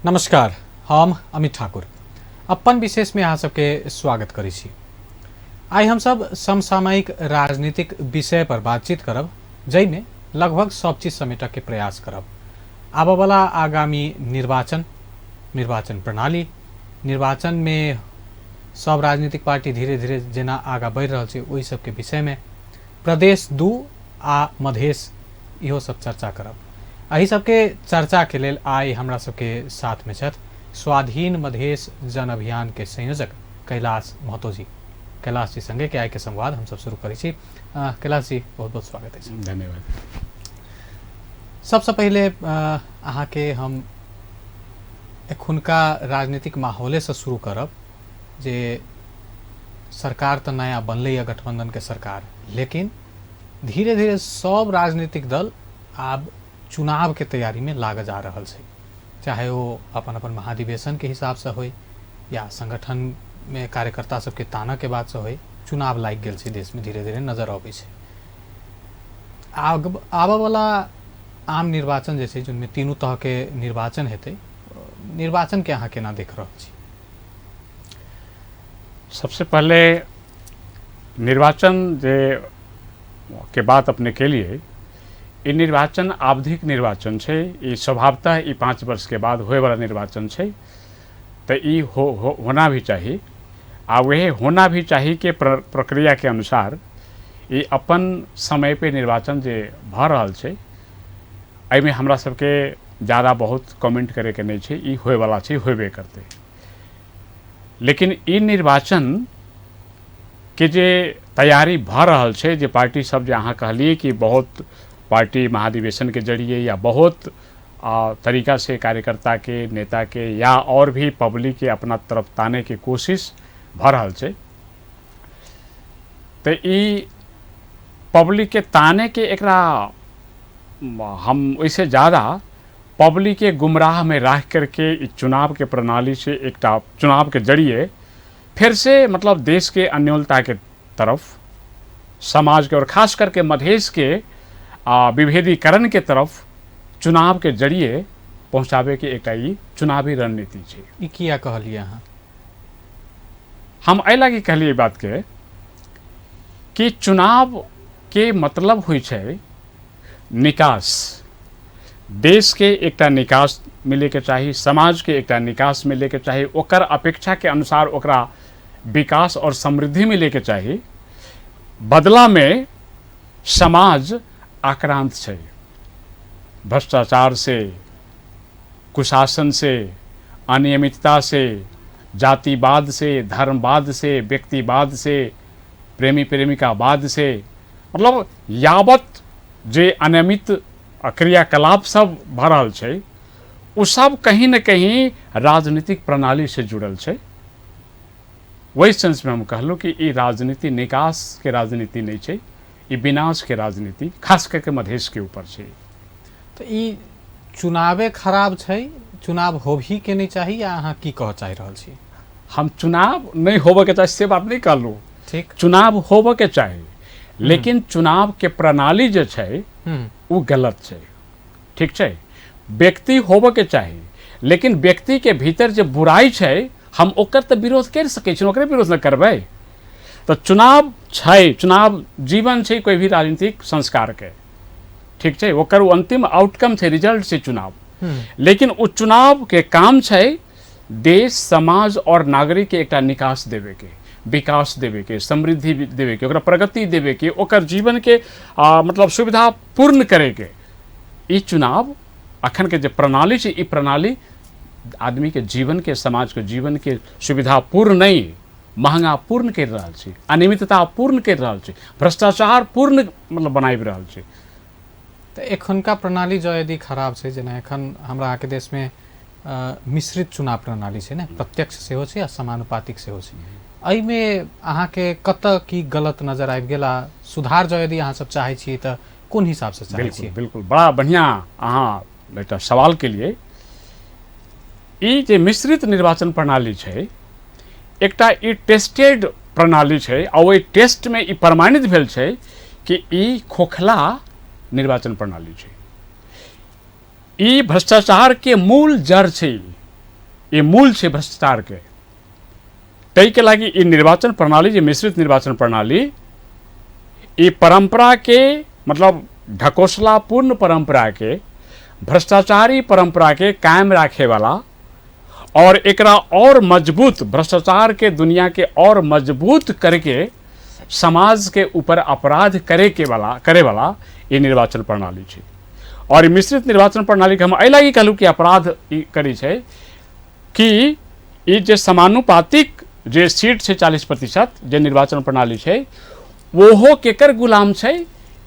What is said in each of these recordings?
नमस्कार, हम अमित ठाकुर अपन विशेषमे अहाँ सबके स्वागत करै छी। आइ हमसब समसामयिक राजनीतिक विषय पर बातचीत करब, जाहिमे लगभग सब चीज समेटके प्रयास करब। आबऽवला आगामी निर्वाचन, निर्वाचन प्रणाली, निर्वाचनमे सब राजनीतिक पार्टी धीरे धीरे जेना आगाँ बढ़ि रहल छै ओहि सबके विषयमे, प्रदेश 2 आ मधेश इहो सब चर्चा करब। एहि सबके चर्चाके लेल आइ हमरा सबके साथमे छथि स्वाधीन मधेश जन अभियान के संयोजक कैलाश महतो जी। कैलाश जी संगे के आइ के संवाद हम सब शुरू करै छी। कैलाश जी, बहुत बहुत स्वागत अछि। धन्यवाद। सबसँ पहिले अहाँके हम एखुनका राजनीतिक माहौलेसँ शुरू करब जे सरकार तऽ नया बनलैए, गठबंधन के सरकार, लेकिन धीरे धीरे सब राजनीतिक दल आब चुनाव के तैयारी में लागऽ जा रहल छै, चाहे ओ अपन अपन महाधिवेशन के हिसाब से होय या संगठन में कार्यकर्ता सबके ताना के बाद से होय, चुनाव लागि गेल छै देश में, धीरे धीरे नजर अबै छै। आबऽवला आम निर्वाचन जे छै, जिनमे तीनू तह के निर्वाचन हेतै, निर्वाचन के अहाँ केना देख रहल छी? सबसे पहले निर्वाचन जे के बात अपने केलिए, ई निर्वाचन आवधिक निर्वाचन छै। ई स्वभावतः ई 5 वर्ष के बाद होएवाला निर्वाचन छै, तऽ ई हो, हो, होना भी चाही। आ वह होना भी चाही के प्रक्रिया के अनुसार ई अपन समय पे निर्वाचन जे भऽ रहल छै, एहिमे हमरा सबके ज़्यादा बहुत कमेंट करैके नहि छै। ई होएवाला छै, होबे करतै। लेकिन ई निर्वाचन के जे तैयारी भऽ रहल छै, जे पार्टी सब जे अहाँ कहलिए कि बहुत पार्टी महाधिवेशन के जरिए या बहुत तरीका से कार्यकर्ता के, नेता के या और भी पब्लिक के अपना तरफ ताने के कोशिश भऽ रहल छै, तऽ ई पब्लिक के ताने के एकरा हम ओहिसँ ज़्यादा पब्लिक के गुमराह में राख करके ई चुनाव के प्रणाली से एकटा चुनाव के जरिए फिर से मतलब देश के अन्योलता के तरफ, समाज के और खास करके मधेश के विभेदीकरण के तरफ चुनाव के जरिए पहुँचाबे के एकटा ई चुनावी रणनीति छै। ई किया कहलिए अहाँ? हम एहि लागी कहलिए ई बात के कि चुनाव के मतलब होइ छै निकास। देश के एकटा निकास मिलैके चाही, समाज के एकटा निकास मिलैके चाही, ओकर अपेक्षा के अनुसार ओकरा विकास और समृद्धि मिलैके चाही। बदला में समाज आक्रांत छै भ्रष्टाचार से, कुशासन से, अनियमितता से, जातिवाद से, धर्मवाद से, व्यक्तिवाद से, प्रेमी प्रेमिकावाद से, मतलब यावत जे अनियमित क्रियाकलाप सब भऽ रहल छै ओ सब कहीं न कहीं राजनीतिक प्रणाली से जुड़ल छै। ओहि सेंसमे हम कहलहुँ कि ई राजनीति निकास के राजनीति नहीं छै, ई विनाश के राजनीति खास करके मधेश के ऊपर छै। तऽ ई चुनावे खराब छै, चुनाव होबही के नहीं चाही, या अहाँ की कहऽ चाहि रहल छी? हम चुनाव नहीं होबऽ के चाही से बात नहीं कहलहुँ। ठीक। चुनाव होबऽ के चाही, लेकिन चुनाव के प्रणाली जे छै ओ गलत छै। ठीक छै, व्यक्ति होबऽ के चाही, लेकिन व्यक्ति के भीतर जे बुराई छै हम ओकर तऽ विरोध करि सकै छी, ओकरे विरोध न करबै। तऽ चुनाव छै, चुनाव जीवन छै कोई भी राजनीतिक संस्कार के, ठीक छै, ओकर ओ अंतिम आउटकम छै, रिजल्ट छै चुनाव। लेकिन ओ चुनाव के काम छै देश, समाज और नागरिक के एकटा निकास देवे के, विकास देवे के, समृद्धि देवे के, ओकरा प्रगति देवे के, ओकर जीवन के मतलब सुविधा पूर्ण करे के। ई चुनाव अखन के जे प्रणाली छै, ई प्रणाली आदमी के जीवन के, समाज के जीवन के सुविधा पूर्ण नहीं, महंगा पूर्ण कर रहल छै, अनियमितता पूर्ण कर रहल छै, भ्रष्टाचार पूर्ण मतलब बनाबि रहल छै। तऽ एखनका प्रणाली जँ यदि खराब छै, जेना एखन हमरा अहाँके देशमे मिश्रित चुनाव प्रणाली छै ने, प्रत्यक्ष सेहो छै आ समानुपातिक सेहो छै, एहिमे अहाँके कतऽ की गलत नजर आबि गेल आ सुधार जँ यदि अहाँ सब चाहै छियै तऽ कोन हिसाबसँ चाहै बिल्कुल छियै? बिल्कुल, बड़ा बढ़िआँ अहाँ एकटा सवाल केलियै। ई जे मिश्रित निर्वाचन प्रणाली छै, एकटा ई टेस्टेड प्रणाली छै आ ओहि टेस्टमे ई प्रमाणित भेल छै कि ई खोखला निर्वाचन प्रणाली छै, ई भ्रष्टाचार के मूल जड़ छै। ई मूल छै भ्रष्टाचारके। ताहिके लागि ई निर्वाचन प्रणाली जे मिश्रित निर्वाचन प्रणाली ई परंपरा के मतलब ढकोसलापूर्ण परंपरा के, भ्रष्टाचारी परंपरा के कायम राखे वाला और एकरा और मजबूत, भ्रष्टाचार के दुनिया के और मजबूत करके समाज के ऊपर अपराध करे के वाला करे वाला ई निर्वाचन प्रणाली छै। और ई मिश्रित निर्वाचन प्रणाली के हम एहि लागि कहलहुँ कि अपराध ई करै छै कि ई जे समानुपातिक जे सीट छै 40% जे निर्वाचन प्रणाली छै ओहो केकर गुलाम छै?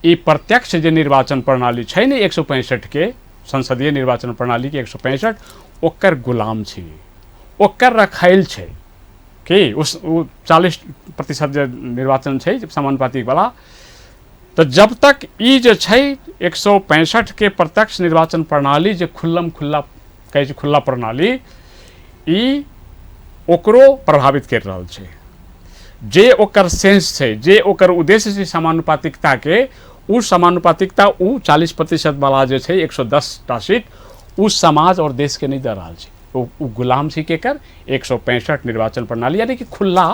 ई प्रत्यक्ष जे निर्वाचन प्रणाली छै ने 165 के संसदीय निर्वाचन प्रणाली के 165 ओकर गुलाम छै, ओकर रखैल छै कि उस ओ 40% जे निर्वाचन छै समानुपातिक वाला। तऽ जब तक ई जे छै 165 के प्रत्यक्ष निर्वाचन प्रणाली जे खुल्लम खुल्ला कहै छै खुल्ला प्रणाली, ई ओकरो प्रभावित करि रहल छै। जे ओकर सेंस छै, जे ओकर उद्देश्य छै समानुपातिकताके, ओ समानुपातिकता ओ 40% वाला जे छै 110 टा सीट ओ समाज और देशके नहि दऽ रहल छै। ओ गुलाम छै केकर? 165 निर्वाचन प्रणाली यानी कि खुल्ला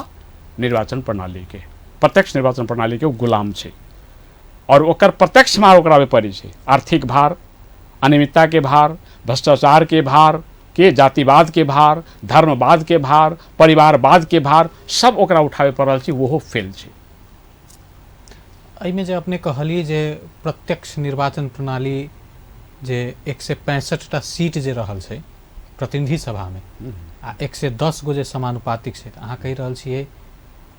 निर्वाचन प्रणालीके, प्रत्यक्ष निर्वाचन प्रणालीके ओ गुलाम छै और ओकर प्रत्यक्ष मार ओकरा पे पड़ै छै। आर्थिक भार, अनियमितताके भार, भ्रष्टाचारके भार, के जातिवाद के भार, धर्मवाद के भार, परिवारवाद के भार, सब ओकरा उठाबे पड़ रहल छै, ओहो फेल छै। एहिमे जे अपने कहलियै जे प्रत्यक्ष निर्वाचन प्रणाली जे 165 टा सीट जे रहल छै प्रतिनिधि सभामे आ 110 गो जे समानुपातिक छै, तऽ अहाँ कहि रहल छियै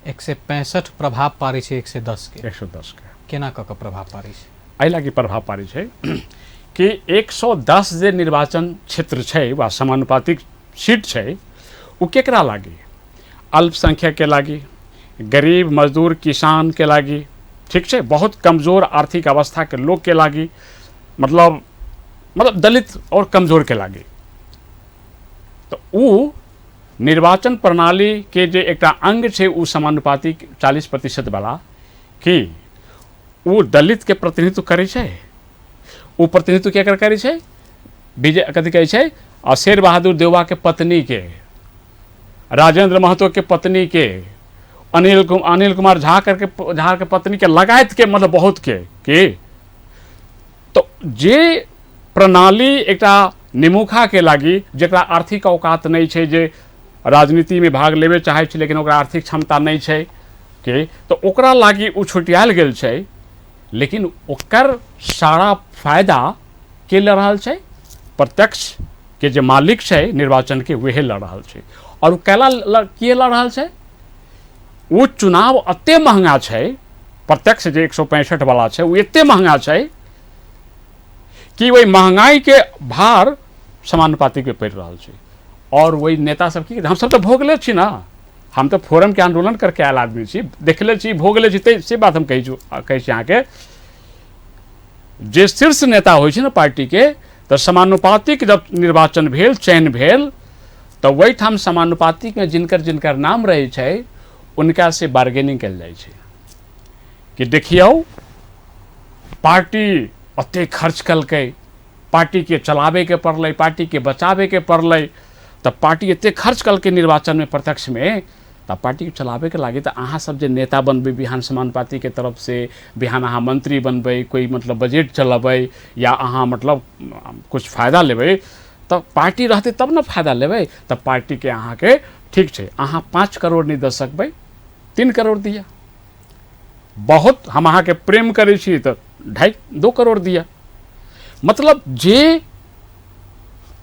165 प्रभाव पारै छै 110 के। 110 के केना कऽ कऽ प्रभाव पारै छै? एहि लागि प्रभाव पारै छै कि 110 जे निर्वाचन क्षेत्र छै वा समानुपातिक सीट छै ओ केकरा लागि? अल्पसंख्यक के लागि, गरीब मजदूर किसान के लागि, ठीक छै, बहुत कमजोर आर्थिक अवस्था के लोग के लागि, मतलब मतलब दलित और कमजोर के लागि। तऽ ओ निर्वाचन प्रणाली के जे एकटा अंग छै ओ समानुपातिक 40% वाला, कि ओ दलित के प्रतिनिधित्व करै छै? ओ प्रतिनिधित्व केकर करै छै? विजय कथी कहै छै, आ शेर बहादुर देउवा के पत्नी के, राजेंद्र महतो के पत्नी के, अनिल कुमार झा करके झा के पत्नी के लगायत के, मतलब बहुत के तो जे प्रणाली एकटा निमुखा के लागि जकरा आर्थिक औकात नहि छै, जे राजनीतिमे भाग लेबे चाहै छै लेकिन ओकरा आर्थिक क्षमता नहि छै के, तऽ ओकरा लागि ओ छुटियायल गेल छै। लेकिन ओकर सारा फायदा के लऽ रहल छै? प्रत्यक्ष के जे मालिक छै निर्वाचन के, वहे लऽ रहल छै। और ओ कैला किए लऽ रहल छै? ओ चुनाव एते महंगा छै, प्रत्यक्ष जे 165 वाला छै ओ एते महंगा छै कि ओहि महंगाई के भार समानुपातिक पे पड़ि रहल छै। और वही नेता सब की, हमसब तऽ भोगले छी ना, हम तऽ फोरम के आंदोलन करके आयल आदमी छी, देखले छी, भोगले छी, से बात हम कहै छी अहाँके। जे शीर्ष नेता होइ छै ने पार्टी के, तऽ समानुपातिक जब निर्वाचन भेल, चयन भेल, तऽ ओहिठाम समानुपातिक में जिनकर जिनकर नाम रहै छै उनका से बार्गेनिंग कयल जाइ छै कि देखियौ पार्टी एते खर्च कलकै, पार्टीके चलाबैके पड़लै, पार्टीके बचाबैके पड़लै, तऽ पार्टी एते खर्च कलकै निर्वाचनमे प्रत्यक्षमे, तऽ पार्टीके चलाबैके लागि तऽ अहाँ सब जे नेता बनबै बिहान समानुपातिके तरफ से, बिहान अहाँ मंत्री बनबै, कोइ मतलब बजट चलेबै या अहाँ मतलब कुछ फायदा लेबै, तऽ पार्टी रहतै तब ने फायदा लेबै। तऽ पार्टीके अहाँके ठीक छै, अहाँ 5 करोड़ नहि दऽ सकबै, 3 करोड़ दिअ, बहुत हम अहाँके प्रेम करै छी तऽ 2.5-2 करोड़ दिअ। मतलब जे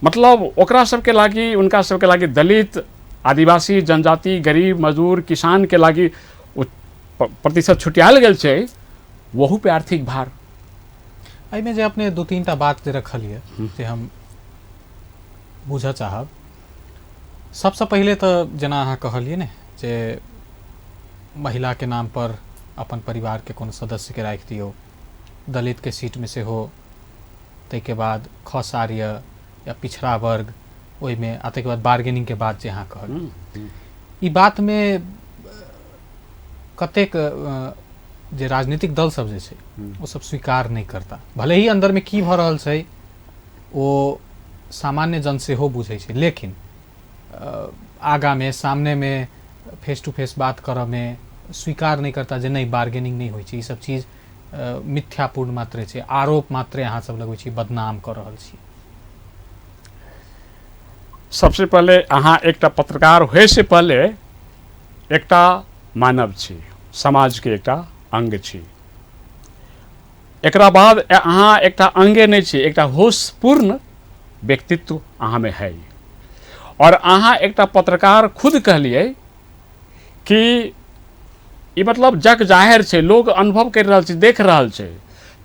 मतलब ओकरा सबके लागि, उनका सबके लागि दलित, आदिवासी, जनजाति, गरीब, मजदूर, किसान के लागि ओ प्रतिशत छुटियाल गेल छै, वहू पे आर्थिक भार। एहिमे जे अपने 2-3 टा बात जे रखलियै से हम बुझऽ चाहब। सबसँ पहिले तऽ जेना अहाँ कहलियै ने जे महिलाके नाम पर अपन परिवारके कोनो सदस्यके राखि दियौ, दलितके सीटमे सेहो, ताहिके बाद खस आर्य या पिछड़ा वर्ग ओहिमे, आ ताहिके बाद बार्गेनिंगके बात जे अहाँ कहलियै, ई बातमे कतेक जे राजनीतिक दल सब जे छै ओ सब स्वीकार नहि करता, भले ही अंदरमे की भऽ रहल छै ओ सामान्य जन सेहो बुझै छै, लेकिन आगाँमे सामनेमे फेस टू फेस बात करऽमे स्वीकार नहि करता जे नहि बार्गेनिंग नहि होइ छै, ई सब चीज मिथ्यापूर्ण मात्रे छै, आरोप मात्रे अहाँ सब लगबै छी, बदनाम कऽ रहल छी। सबसे पहले अहाँ एकटा पत्रकार होय से पहले एकटा मानव छी, समाजके एकटा अंग छी। एकरा बाद अहाँ एकटा अंगे नहि छी, एकटा होशपूर्ण व्यक्तित्व अहाँमे है। और अहाँ एकटा पत्रकार खुद कहलियै कि ई मतलब जग जाहिर छै, लोग अनुभव करि रहल छै, देख रहल छै,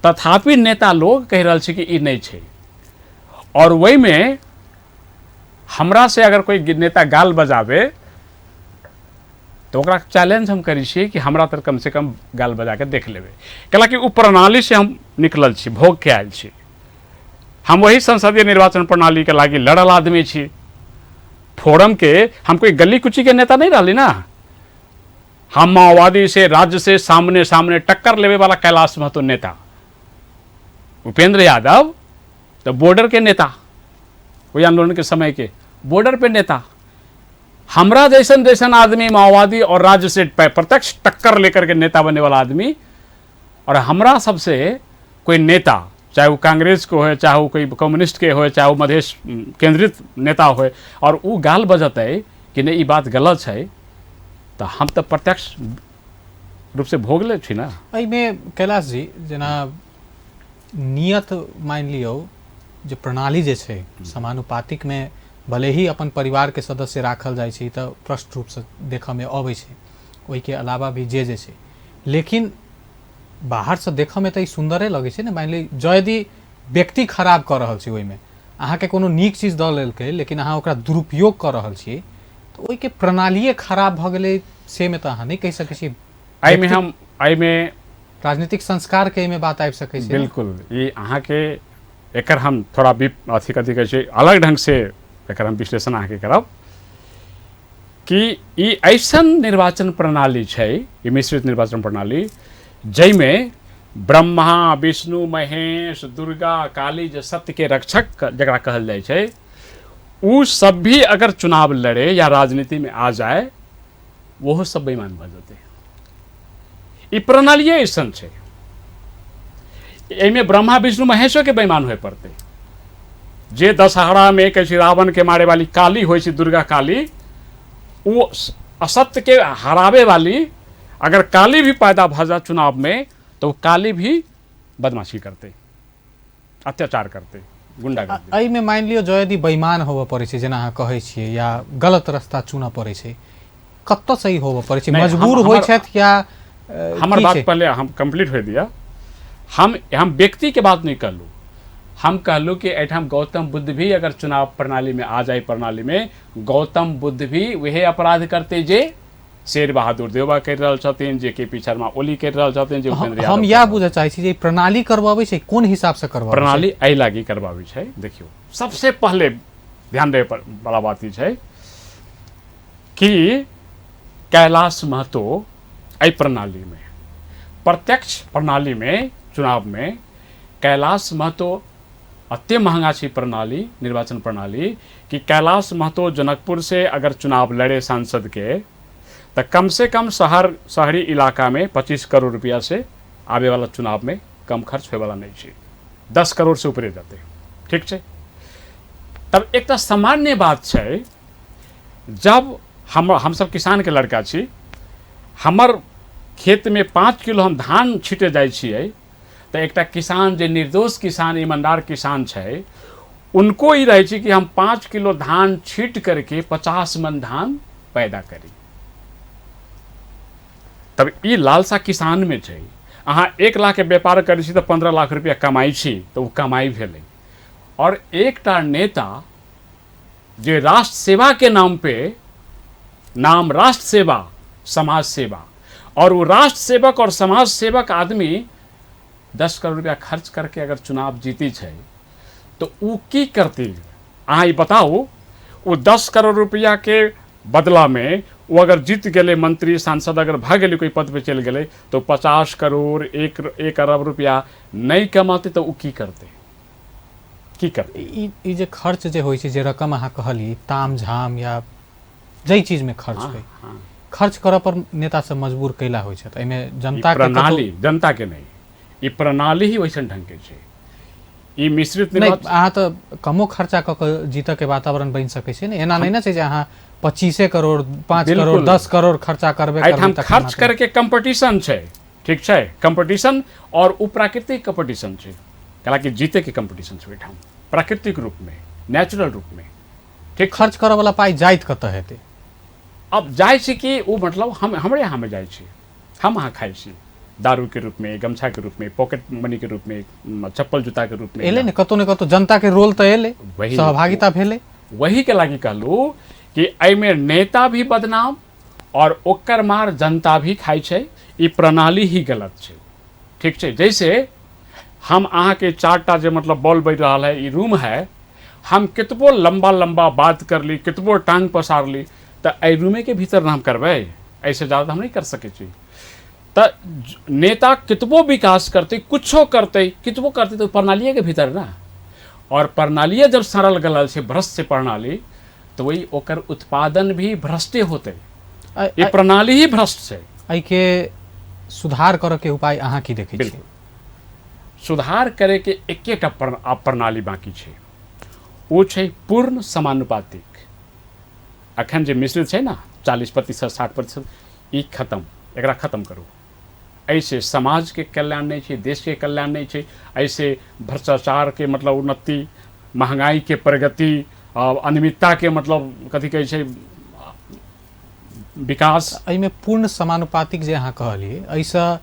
तथापि नेता लोग कहि रहल छै कि ई नहि छै। और ओहिमे हमरा से अगर कोई नेता गाल बजावे तो ओकरा चैलेंज हम करै छियै कि हमरा तर कम से कम गाल बजा के देख लेबै, कैलाकि ओ प्रणाली से हम निकलल छी, भोग के आयल छी। हम वही संसदीय निर्वाचन प्रणाली के लागी लड़ल आदमी छी। फोरम के हम कोई गली कुची के नेता नहीं रहली ना, हम माओवादी से राज्य से सामने सामने टक्कर लेवे वाला कैलाश महतो नेता, उपेंद्र यादव तो बॉर्डर के नेता, वही आंदोलन के समय के बॉर्डर पे नेता। हमरा जैसन जैसन आदमी माओवादी और राज्य से प्रत्यक्ष टक्कर लेकर के नेता बने वाला आदमी, और हमरा सबसे कोई नेता, चाहे वो कांग्रेस के होए, चाहे वो कोई कम्युनिस्ट के होए, चाहे वो मधेश केंद्रित नेता होए, और वो गाल बजतै कि नहीं ई बात गलत है, तो हम तो प्रत्यक्ष रूप से भोगले छी ना। एहिमे कैलाश जी जेना नियत मानि लियौ जे प्रणाली जे छै समानुपातिक में भले ही अपन परिवार के सदस्य राखल जाइ छै तऽ प्रष्ट रूपसँ देखऽमे अबै छै, ओहिके अलावा भी जे जे छै, लेकिन बाहरसँ देखऽमे तऽ ई सुन्दरे लगै छै ने। मानि लिअ जँ यदि व्यक्ति खराब कऽ रहल छै, ओहिमे अहाँके कोनो नीक चीज दऽ लेलकै लेकिन अहाँ ओकरा दुरुपयोग कऽ रहल छियै, तऽ ओहिके प्रणालिए खराब भऽ गेलै से मे तऽ अहाँ नहि कहि सकै छियै। एहिमे हम एहिमे राजनीतिक संस्कार के एहिमे बात आबि सकै छै। बिल्कुल, ई अहाँके एकर हम थोड़ा भी अथी कथी कहै छै अलग ढंग से एकर हम विश्लेषण अहाँके करब कि ई ऐसन निर्वाचन प्रणाली छै, ई मिश्रित निर्वाचन प्रणाली जाहिमे ब्रह्मा विष्णु महेश दुर्गा काली जे सत्य के रक्षक जकरा कहल जाइ छै, उ सब भी अगर चुनाव लड़े या राजनीति में आ जाए, ओहो सब बेईमान भऽ जेतै। ई प्रणालिए ऐसन छै, एहिमे ब्रह्मा विष्णु महेशो के बेईमान होए पड़तै। जे दशहरा में कहै छै रावण के मारे वाली काली होइ छै, दुर्गा काली, ओ असत्य के हरावे वाली अगर काली भी पैदा भऽ जाए चुनाव में, तो वो काली भी बदमाशी करतै, अत्याचार करतै, गुंडागर्दी। एहिमे मानि लियौ जँ यदि बेईमान होबऽ पड़ै छै जेना अहाँ कहै छियै, या गलत रास्ता चुनऽ पड़ै छै, कतऽ सही होबऽ पड़ै छै, मजबूर होइ छथि या हमर बात पहले हम कंप्लीट हो दिया। हम व्यक्ति के बात नहीं कहलू, हम कहलू कि एहिठाम गौतम बुद्ध भी अगर चुनाव प्रणाली में आ जाए, प्रणाली में गौतम बुद्ध भी वह अपराध करते जे शेर बहादुर देउबा करि रहल छथिन, जे के पी शर्मा ओली करि रहल छथिन, जे उपेंद्र हम इएह बुझऽ चाहै छी जे प्रणाली करवाबै छै कोन हिसाब से करवाबै प्रणाली एहि लागी करवाबै छै। देखियौ, सबसे पहले ध्यान दै वाला बात ई छै कि कैलाश महतो एहि प्रणाली में, प्रत्यक्ष प्रणाली में चुनाव में कैलाश महतो अते महंगा छै प्रणाली, निर्वाचन प्रणाली, कि कैलाश महतो जनकपुर से अगर चुनाव लड़े सांसद के, तो कम से कम शहरी इलाका में 25 करोड़ रुपया से आवे वाला चुनाव में कम खर्च होए वाला नहीं छै, 10 करोड़ से ऊपरे जाते। ठीक छै, तब एकटा सामान्य बात छै, जब हम सब किसान के लड़का छी, हमर खेत में 5 किलो हम धान छीटे जाइ छियै, तऽ एकटा किसान जे निर्दोष किसान ईमानदार किसान छै, उनको ई रहै छै कि हम 5 किलो धान छीट करके 50 मन धान पैदा करी। तब ई लालसा किसान में छै। अहाँ 1 लाख के व्यापार करै छी तऽ 15 लाख रुपया कमाइ छी, तऽ ओ कमाइ भेलै। और एकटा नेता जे राष्ट्र सेवा के नाम पे, नाम राष्ट्र सेवा समाज सेवा, और वो राष्ट्र सेवक और समाज सेवक आदमी 10 करोड़ रुपया खर्च करके अगर चुनाव जीती छै, तो उ की करती? अहाँ ई बताउ, वो 10 करोड़ रुपया के बदला में वो अगर जीत गेलै, मंत्री सांसद अगर भऽ गेलै, कोई पद पे चलि गेलै, तो 50 करोड़ 1 अरब रुपया नहि कमाते तऽ उ की करतै? की करतै? ई जे खर्च जे होइ छै, जे रकम अहाँ कहलियै, ताम झाम या जाहि चीजमे खर्च होइ, खर्च करऽ पर नेता सब मजबूर कैला होइ छथि? एहिमे जनता प्रणाली, जनता के नहि, ई प्रणाली ही वैसन ढंग के छै। ई मिश्रित नहि, अहाँ तऽ कमो खर्चा कऽ कऽ जीतऽ के वातावरण बनि सकै छै ने। एना नहि ने छै जे अहाँ 25 करोड़, 5 करोड़, 10 करोड़ खर्चा करबे। एहिठाम खर्च करके कंपटीशन छै, ठीक छै, कंपटीशन, और ओ प्राकृतिक कंपटीशन छै, हालांकि जीते के कंपटीशन छै ओहिठाम प्राकृतिक रूपमे, नेचुरल रूपमे। ठीक, खर्च करऽ वाला पाइ जाइत कतऽ हेतै? अब जाइ छै कि ओ मतलब हम हमरे यहाँमे जाइ छै, हम अहाँ खाइ छी दारूके रूपमे, गमछाके रूपमे, पॉकेट मनीके रूपमे, चप्पल जूताके रूपमे। एलै ने कतौ ने कतौ जनताके रोल तऽ एलै, वही सहभागिता भेलै। वही के लागि कहलू कि एहिमे नेता भी बदनाम और ओकर मार जनता भी खाइ छै। ई प्रणाली ही गलत छै। ठीक छै, जैसे हम अहाँके 4टा जे मतलब बॉल बढ़ि रहल है, ई रूम है, हम कितबो लंबा लंबा बात कर ली, कितबो टांग पसार ली, तऽ एहि रूमेके भीतर हम करबै, एहिसँ ज्यादा हम नहि कर सकै छी। तऽ नेता कितबो विकास करतै, कुछो करतै, कितबो करतै, तऽ प्रणालिएके भीतर ना। और प्रणालिए जब सड़ल गलल छै, भ्रष्ट छै प्रणाली, तऽ वही ओकर उत्पादन भी भ्रष्टे होतै। ई प्रणाली ही भ्रष्ट छै। एहिके सुधार करऽ के उपाय अहाँ की देखै छी? सुधार करैके एकेटा प्रणाली बाँकी छै, ओ छै पूर्ण समानुपातिक। अखन जे मिश्रित छै ने, 40%, 60%, ई खत्म, एकरा खत्म करू। एहिसँ समाजके कल्याण नहि छै, देशके कल्याण नहि छै। एहिसँ भ्रष्टाचारके मतलब उन्नति, महंगाईके प्रगति, अनियमितताके मतलब कथी कहै छै विकास। एहिमे पूर्ण समानुपातिक जे अहाँ कहलियै, एहिसँ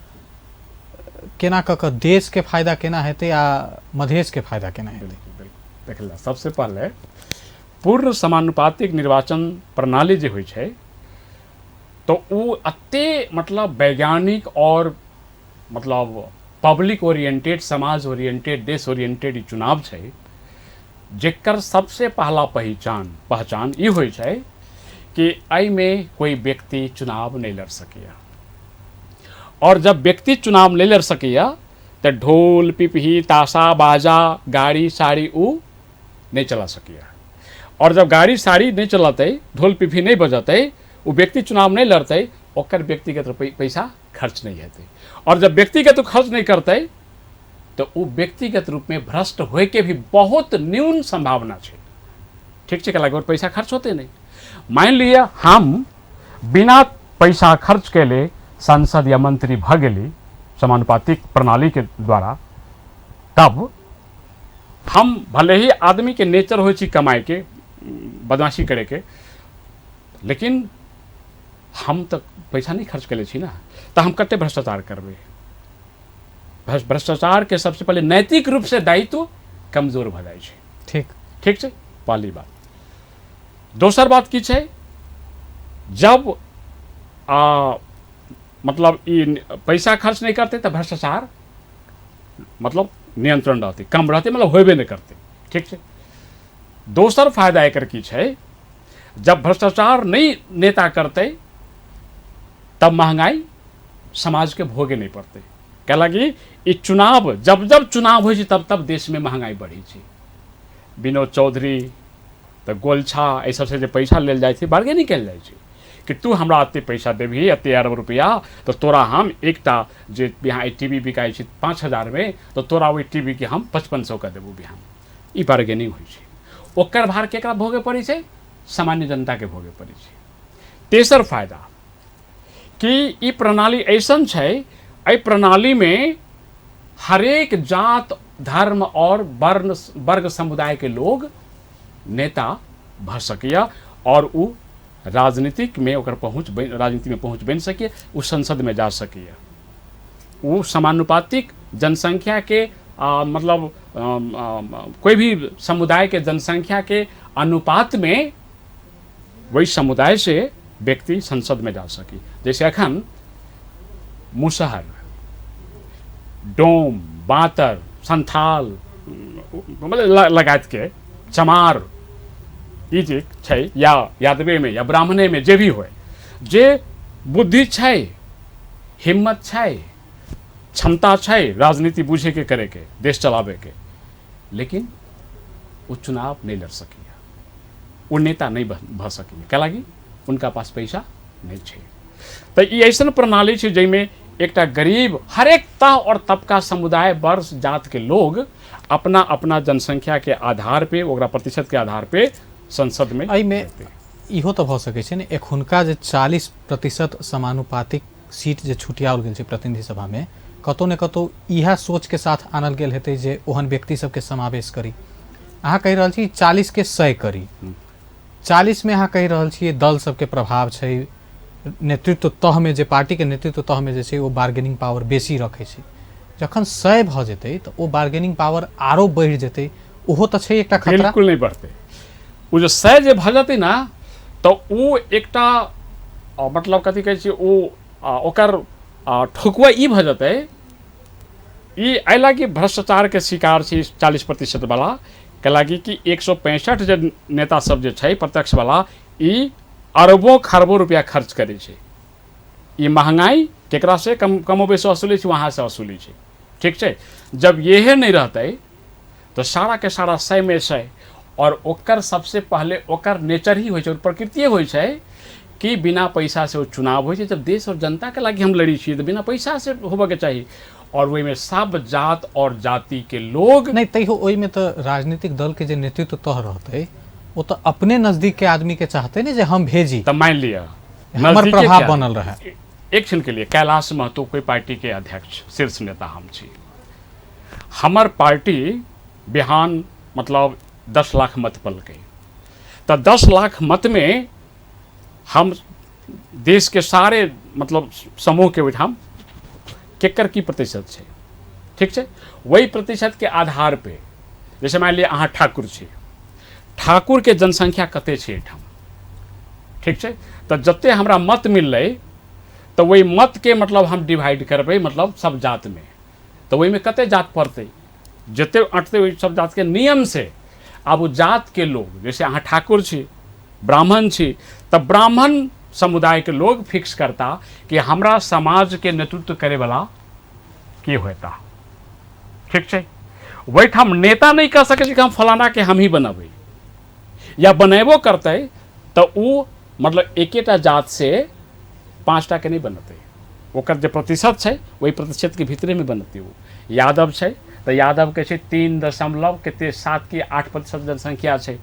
केना कऽ कऽ देशके फायदा केना हेतै आ मधेशके फायदा केना हेतै? बिल्कुल, देखला, सबसे पहले पूर्ण समानुपातिक निर्वाचन प्रणाली जे होइ छै, तऽ ओ एते मतलब वैज्ञानिक और मतलब पब्लिक ओरिएंटेड, समाज ओरिएंटेड, देश ओरिएंटेड ई चुनाव छै, जेकर सबसे पहला पहचान ई होइ छै कि एहिमे कोई व्यक्ति चुनाव नहि लड़ सकैए। और जब व्यक्ति चुनाव नहि लड़ सकैए, तऽ ढोल, पिपही, ताशा, बाजा, गाड़ी साड़ी उ नहि चला सकैए। और जब गाड़ी साड़ी नहि चलतै, ढोल पिपही नहि बजतै, ओ व्यक्ति चुनाव नहि लड़तै, ओकर व्यक्तिगत पैसा खर्च नहि हेतै। और जब व्यक्तिगत खर्च नहि करतै, तऽ ओ व्यक्तिगत रूपमे भ्रष्ट होइके भी बहुत न्यून संभावना छै। ठीक छै, कैलाकि पैसा खर्च होते नहि। मानि लिअ हम बिना पैसा खर्च केले सांसद या मंत्री भऽ गेली समानुपातिक प्रणालीके द्वारा, तब हम भले ही आदमीके नेचर होइ छै कमाइके, बदमाशी करैके, लेकिन हम तऽ पैसा नहि खर्च केले छी ने, तऽ हम कते भ्रष्टाचार करबै? भ्रष्टाचारके सबसे पहिले नैतिक रूप से दायित्व कमजोर भऽ जाइ छै। ठीक छै, पहली बात। दोसर बात की छै, जब मतलब ई पैसा खर्च नहि करतै, तऽ भ्रष्टाचार मतलब नियंत्रण रहतै, कम रहतै, मतलब होबे नहि करतै। ठीक छै, दोसर फायदा एकर की छै? जब भ्रष्टाचार नहि नेता करतै, तब महंगाई समाजके भोगे नहि पड़तै। कैलाकि ई चुनाव, जब जब चुनाव होइ छै, तब तब देशमे महंगाई बढ़ै छै। विनोद चौधरी तऽ गोलछा एहि सबसँ जे पैसा लेल जाइ छै, बार्गेनिंग कयल जाइ छै कि तू हमरा एते पैसा देबही, एते अरब रुपया, तऽ तोरा हम एकटा जे यहाँ टी वी बिकाइ छै 5000मे, तऽ तोरा ओहि टी वी के हम 5500 के देबौ बिहान। ई बार्गेनिंग होइ छै। ओकर भार केकरा भोगे पड़ै छै? सामान्य जनताके भोगे पड़ै छै। तेसर फायदा कि ई प्रणाली ऐसन छै, एहि प्रणालीमे हरेक जात, धर्म और वर्ण, वर्ग, समुदायके लोग नेता भऽ सकैए और उ राजनीतिकमे ओकर पहुँच राजनीतिमे पहुँच बनि सकैए, ओ संसदमे जा सकैए। ओ समानुपातिक जनसंख्याके मतलब कोई भी समुदायके जनसंख्याके अनुपातमे वही समुदाय से व्यक्ति संसदमे जा सकी। जैसे अखन मुसहर, डोम, बातर, संथाल, मतलब लगायतके चमार ई जे छै, या यादवेमे या ब्राह्मणेमे जे भी होय, जे बुद्धि छै, हिम्मत छै, क्षमता छै राजनीति बुझेके, करैके, देश चलाबैके, लेकिन ओ चुनाव नहि लड़ सकैए, ओ नेता नहि भऽ सकैए। कैलाकि उनका पास पैसा नहि छै। तऽ ई ऐसन प्रणाली छै जाहिमे एकटा गरीब हरेक तह और तबका समुदाय वर्ष जात के लोग अपना अपना जनसंख्या के आधार पे ओकरा प्रतिशत के आधार पे संसद में एहिमे इहो तऽ भऽ सकै छै ने, एखुनका जे 40% समानुपातिक सीट जे छुटियाओल गेल छै प्रतिनिधि सभामे, कतौ ने कतौ इएह सोचके साथ आनल गेल हेतै जे ओहन व्यक्ति सबके समावेश करी। अहाँ कहि रहल छी 40 के 100 करी, 40 में अहाँ कहि रहल छियै दल सबके प्रभाव छै, नेतृत्व तहमे जे पार्टीके नेतृत्व तहमे जे छै ओ बार्गेनिंग पावर बेसी रखै छै। जखन 100 भऽ जेतै तऽ ओ बार्गेनिंग पावर आरो बढ़ि जेतै, ओहो तऽ छै एकटा खतरा। बिल्कुल नहि बढ़तै। ओ जे 100 जे भऽ जेतै ने तऽ ओ एकटा मतलब कथी कहै छियै ओ ओकर ठोकुआ ई भऽ जेतै, ई एहि लागी भ्रष्टाचारके शिकार छै 40% वाला, कैलाकि कि 165 जे नेता सब जे छै प्रत्यक्ष वाला, ई अरबों खरबों रुपया खर्च करै छै। ई महंगाई केकरा से कमो बेसी वसूली छै, वहाँ से वसूली छै। ठीक छै, जब यहे नहीं रहतै तऽ सारा के सारा 100 में 100, और ओकर सबसे पहले ओकर नेचर ही होइ छै, प्रकृतिए होइ छै कि बिना पैसा से ओ चुनाव होइ छै। जब देश और जनता के लागी हम लड़ी छियै तऽ बिना पैसा से होबऽ के चाही, और ओहिमे सब जात और जाति के लोग नहीं। तैयो ओहिमे तऽ राजनीतिक दल के जे नेतृत्व तह रहतै ओ तऽ अपने नजदीक के आदमी के चाहते ने जे हम भेजी, तऽ मान लिअ हमर प्रभाव बनल रहे। एक क्षण के लिए कैलाश महतो कोई पार्टी के अध्यक्ष शीर्ष नेता हम छी, हमर पार्टी बिहान मतलब 10 लाख मत पलकै, तऽ 10 लाख मत में हम देश के सारे मतलब समूह के ओहिठाम केकर की प्रतिशत छै, ठीक छै, वही प्रतिशत के आधार पे जैसे मान लिअ अहाँ ठाकुर छी, ठाकुर के जनसंख्या कते छै एहिठाम, ठीक छै, तऽ जते हमरा मत मिललै तऽ ओहि मत के मतलब हम डिवाइड करबै मतलब सब जात में, तऽ ओहिमे कते जात पड़तै, जते अटतै ओहि सब जात के नियम से। आब ओ जात के लोग जैसे अहाँ ठाकुर छी, ब्राह्मण छी, तऽ ब्राह्मण समुदाय के लोग फिक्स करता कि हमरा समाज के नेतृत्व करे वाला के होता, ठीक छै। ओहिठाम नेता नहीं कह सकै छै कि हम फलाना के हम ही बनबै, या बनेबो करतै तऽ ओ मतलब एकेटा जात से 5टा के नहीं बनतै, ओकर जे प्रतिशत छै ओहि प्रतिशत के भीतरे में बनतै। ओ यादव छै तऽ यादव के छै 3. कते 7 कि 8% जनसंख्या छै,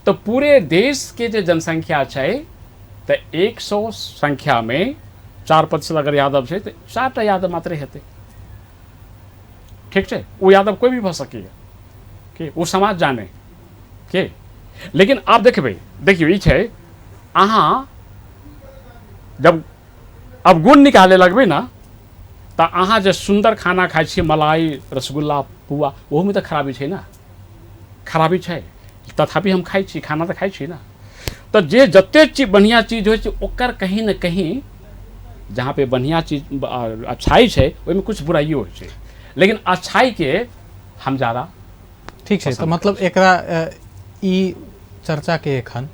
तऽ पूरे देश के जे जनसंख्या छै तऽ 100 संख्या में 4% अगर यादव छै तऽ 4टा यादव मात्र हेतै, ठीक छै। ओ यादव कोई भी भऽ सकैए के ओ समाज जाने के। लेकिन आब देखबै, देखियौ ई छै अहाँ जब अब गुण निकाले लगबै ने तऽ अहाँ जे सुन्दर खाना खाइ छियै मलाई रसगुल्ला पुआ, ओहूमे तऽ खराबी छै ने, खराबी छै, तथापि हम खाइ छी, खाना तऽ खाइ छी ने। तऽ जे जते चीज बढ़िआँ चीज होइ छै ओकर कहीं ने कहीं जहाँ पे बढ़िआँ चीज अच्छाई छै ओहिमे कुछ बुराइयो होइ छै, लेकिन अच्छाई के हम ज्यादा ठीक छै। तऽ मतलब एकरा ई चर्चा के एखन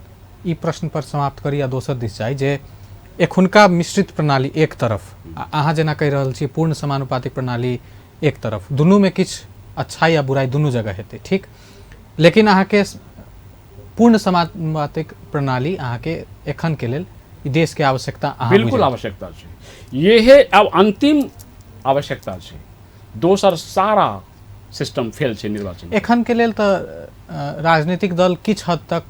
ई प्रश्न पर समाप्त करी आ दोसर दिस जाइ जे एखुनका मिश्रित प्रणाली एक तरफ आ अहाँ जेना कहि रहल छी पूर्ण समानुपातिक प्रणाली एक तरफ, दुनूमे किछु अच्छाई आ बुराई दुनू जगह हेतै, ठीक। लेकिन अहाँके पूर्ण समानुपातिक प्रणाली अहाँके एखन के लेल देश के आवश्यकता अहाँ बिल्कुल आवश्यकता छै, यहे अब अंतिम आवश्यकता छै, दोसर सारा सिस्टम फेल छै निर्वाचन एखन के लेल। तऽ राजनीतिक दल किछु हद तक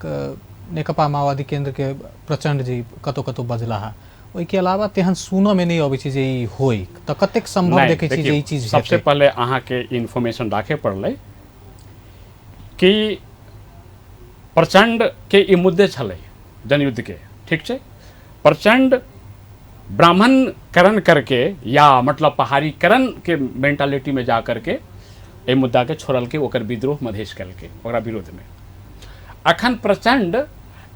नेकपा माओवादी केंद्र के प्रचंड जी कतौ कतौ बजला है, ओहिके अलावा तेहन सुनऽ में नहीं अबै छै जे ई होय, तऽ कतेक संभव देखै छी जे ई चीज? सबसे पहले अहाँके इन्फॉर्मेशन राखे पड़लै कि प्रचंड के ई मुद्दे छलै जनयुद्ध के, ठीक छै। प्रचंड ब्राह्मणकरण करके या मतलब पहाड़ीकरण के मेंटालिटी में जा करके एहि मुद्दा के छोड़लकै, ओकर विद्रोह मधेश केलकै ओकरा विरोध में। अखन प्रचंड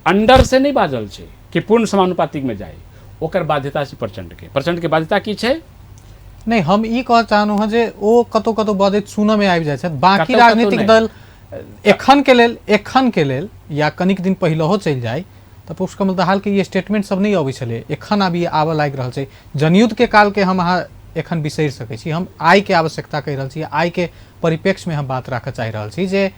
अंडर से नहीं बाजल छै कि पूर्ण समानुपातिक में जाय, ओकर बाध्यता छै प्रचंड के। प्रचंड के बाध्यता की छै? नहीं, हम ई कहऽ चाहलहुँ हँ जे ओ कतौ कतौ बजैत सुनऽ में आबि जाइ छथि, बाकी राजनीतिक दल एखन के लेल या कनिक दिन पहिलहो चलि जाय तऽ पुष्पकमल दाहाल के ई स्टेटमेंट सब नहीं अबै छलै, एखन आब ई आबऽ लागि रहल छै। जनयुद्ध के काल के हम अहाँ एखन बिसरि सकै छी, हम आइ के आवश्यकता कहि रहल छी, आइ के परिप्रेक्ष्य में हम बात राखऽ चाहि रहल छी जे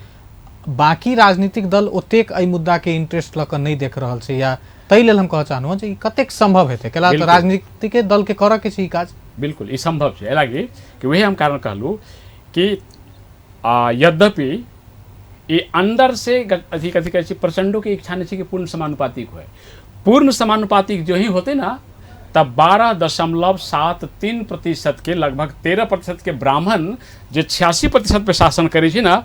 बाकी राजनीतिक दल ओतेक एहि मुद्दा के इंटरेस्ट लऽ कऽ नहि देख रहल छै या ताहि लेल हम कहऽ चाहलहुँ जे ई कतेक सम्भव हेतै, कैला तऽ राजनीतिके दलके करऽ के छै ई काज। बिल्कुल ई सम्भव छै, एहि लागि कि वही हम कारण कहलहुँ कि यद्यपि ई अंदर से अथी कथी कहै छै प्रचंडो के इच्छा नहीं छै कि पूर्ण समानुपातिक होय। पूर्ण समानुपातिक जो ही होते ना तब 12.73% के लगभग 13% के ब्राह्मण जे 86% पे शासन करै छै ना,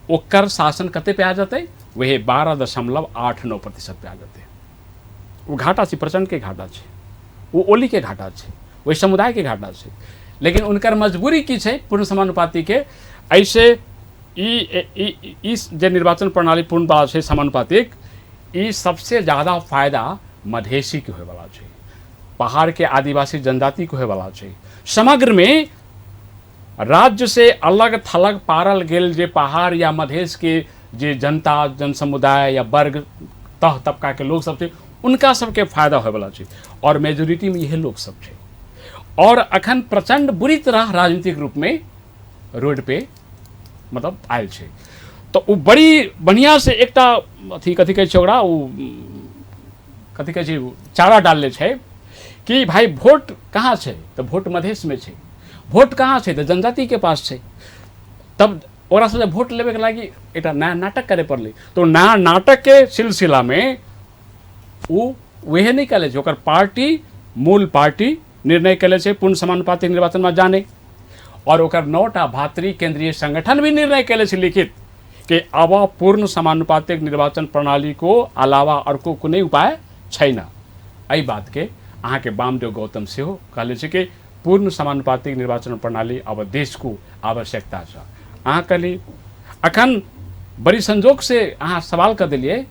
ओकर शासन कते पे आ जतै, वही 12.89% पे आ जतै। ओ घाटा छै, प्रचंड के घाटा छै, ओ ओली के घाटा छै, ओहि समुदाय के घाटा छै। लेकिन उनकर मजबूरी की छै पूर्ण समानुपाती के, ऐसे ई जे निर्वाचन प्रणाली पूर्ण बला छै समानुपातिक, ई सबसे ज़्यादा फायदा मधेसी के होयवला छै, पहाड़ के आदिवासी जनजाति के होयवला छै। समग्र में राज्य से अलग थलग पारल गेल जे पहाड़ या मधेश के जे जनता जन समुदाय या वर्ग तह तबका के लोग सब छै, उनका सबके फायदा होयवला छै और मेजोरिटी में इहे लोग सब छै। और अखन प्रचंड बुरी तरह राजनीतिक रूप में रोड पे मतलब आयल छै, तऽ ओ बड़ी बढ़िआँ से एकटा अथी कथी कहै छै ओकरा, ओ कथी कहै छै चारा डालले छै कि भाई वोट कहाँ छै, तऽ वोट मधेशमे छै, वोट कहाँ छै तऽ जनजातिके पास छै। तब ओकरा से वोट लेबेके लागि एकटा नया नाटक करे पड़लै, तऽ नया नाटकके सिलसिलामे ओ वएह नहि कयले छै, ओकर पार्टी मूल पार्टी निर्णय कयले छै पूर्ण समानुपातिक निर्वाचनमे जाने, और ओकर 9टा भातृ केंद्रीय संगठन भी निर्णय कयले छै लिखित कि अब पूर्ण समानुपातिक निर्वाचन प्रणाली को अलावा अर्को कुनै उपाय छैन। एहि बातके अहाँके वामदेव गौतम सेहो कहले छै कि पूर्ण समानुपातिक निर्वाचन प्रणाली अब देशको आवश्यकता छ। अहाँ कहली अखन बड़ी संजोग से अहाँ सवाल कऽ देलियै,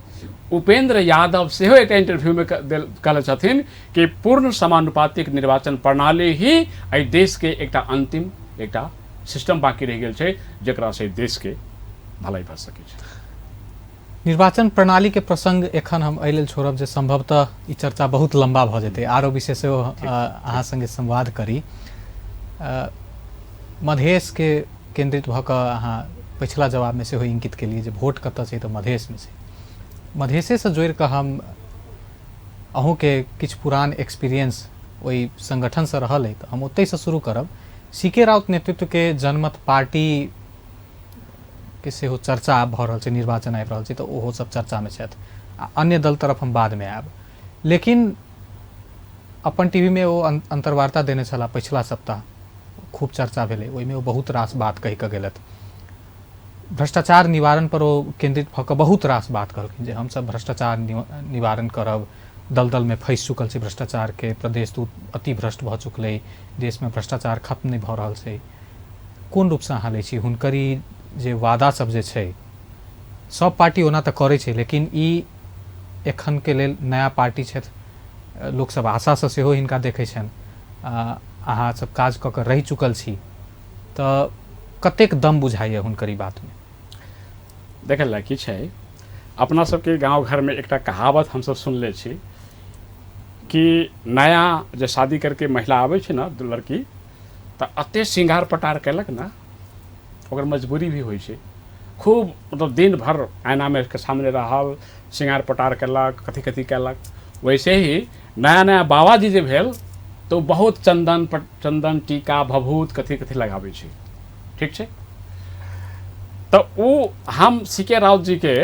उपेंद्र यादव सेहो एकटा इंटरव्यूमे कहले छथिन कि पूर्ण समानुपातिक निर्वाचन प्रणाली ही एहि देशके एकटा अंतिम एकटा सिस्टम बाकी रहि गेल छै जकरा से देशके भलाई भऽ सकै छै। निर्वाचन प्रणाली के प्रसंग एखन हम एहि लेल छोड़ब जे संभवतः ई चर्चा बहुत लंबा भऽ जेतै, आरो विशेष अहाँ संगे संवाद करी। मधेश के केंद्रित भऽ कऽ अहाँ पछिला जवाबमे सेहो इंगित केलियै जे वोट कतऽ छै तऽ मधेशमे छै। मधेशेसँ जोड़ि कऽ हम अहूँके किछु पुरान एक्सपीरियंस ओहि संगठनसँ रहल अइ तऽ हम ओतहिसँ शुरू करब। सी के राउत नेतृत्वके जनमत पार्टी के सेहो चर्चा आब भऽ रहल छै, निर्वाचन आबि रहल छै तऽ ओहो सब चर्चामे छथि, आ अन्य दल तरफ हम बादमे आयब। लेकिन अपन टीवीमे ओ अन्तर्वार्ता देने छलाह पछिला सप्ताह, खूब चर्चा भेलै, ओहिमे ओ बहुत रास बात कहि कऽ गेलथि। भ्रष्टाचार निवारण पर ओ केंद्रित भऽ कऽ बहुत रास बात कहलखिन जे हमसब भ्रष्टाचार निवारण करब, दलदलमे फँसि चुकल छै भ्रष्टाचारके, प्रदेश दू अति भ्रष्ट भऽ चुकलै, देशमे भ्रष्टाचार खत्म नहि भऽ रहल छै। कोन रूपसँ अहाँ लै छी हुनकर ई जे वादा सब जे छै? सब पार्टी ओना तऽ करै छै, लेकिन ई एखनके लेल नया पार्टी छथि, लोकसब आशासँ सेहो हिनका देखै छनि, अहाँ सब काज कऽ कऽ रहि चुकल छी, तऽ कतेक दम बुझाइए हुनकर ई बातमे? देखै लए की छै, अपना सबके गाँव घरमे एकटा कहावत हमसब सुनले छी कि नया जे शादी करके महिला आबै छै ने लड़की, तऽ एते श्रृंगार पटार केलक ने, ओकर मजबूरी भी होइ छै खूब, मतलब दिन भर आइनामे के सामने रहल, श्रृंगार पटार केलक, कथी कथी केलक। वैसे ही नया नया बाबाजी जे भेल तऽ ओ बहुत चंदन चंदन टीका भभूत कथी कथी लगाबै छै, ठीक छै। तऽ ओ हम सी के राउत जी के